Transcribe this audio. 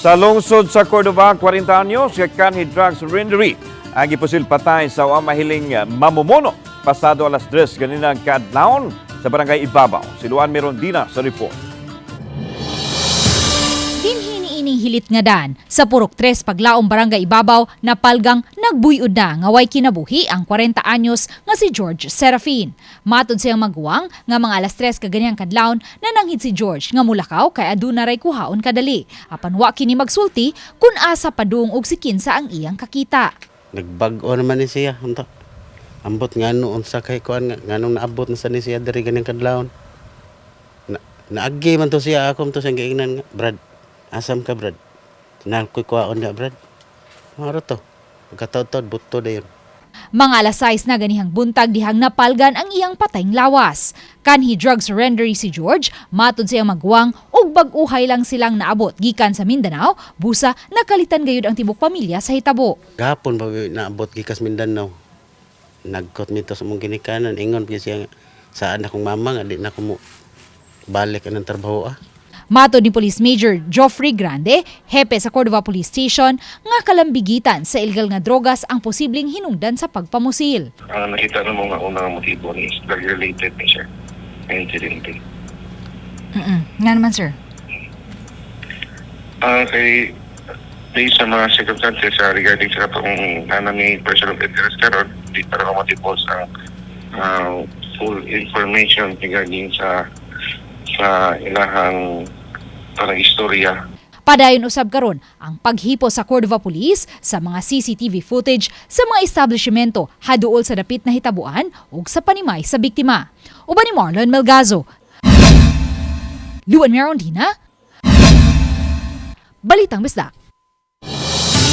Sa lungsod sa Cordova, 40 anyos, kanhi drug surrendery ang gipusil patay sa wa mahiling mamumuno pasado alas 3 ganinang kadlawon sa Barangay Ibabaw. Si Luan Mirondina sa report. Dinhi niining hilit nga daan sa Purok 3, Paglaom, Barangay Ibabaw, napalgang nagbuyod na nga way kinabuhi ang 40 anyos nga si George Serafin. Matod sa iyang maguwang nga mga alas 3 kaganihang kadlawon nananghid si George nga mulakaw kay aduna ray kuhaon kadali. Apan wa kini magsulti kun asa padung og si kinsa ang iyang kakita. Nagbag-o naman ni siya. Unta. Ambot ngano unsa kay kuan nga nganong naabot na sa ni siya diri ganing kadlawon. Na, naagi man to siya, ako to siyang giingnan nga, "Brad, asam ka, Brad? Naa ko'y kuhaon na, Brad." Maro to. Pagkataod-taod buto dayon. Mga alas 6 na ganihang buntag dihang napalgan ang iyang patayng lawas. Kanhi drug surrendery si George, matod sa iyang maguwang ug bag-uhay lang silang naabot gikan sa Mindanao, busa nakalitan gayud ang tibok pamilya sa hitabo. Gahapon pa naabot gikas Mindanao. Nagkot nito sa mong ginikanan, ingon pa siya nga, saan akong mama nga di na ko mo balik anang trabaho ah. Matod ni Police Major Geoffrey Grande, hepe sa Cordova Police Station, nga kalambigitan sa illegal nga drogas ang posibleng hinungdan sa pagpamusil. Ang nakita ng mga unang motibo ni is drug related ni sir. Ang incidente. Nga naman, sir. Kay based sa mga circumstances regarding sa katong ana ni person of interest karon, di para ma-divulge ang full information regarding sa ilahang parang istorya. Padayon usab karon ang paghipo sa Cordova Police sa mga CCTV footage sa mga establishmento haduol sa dapit na hitabuan ug sa panimay sa biktima. Uban ni Marlon Melgazo. Luan Merondina. Balitang Bisdak.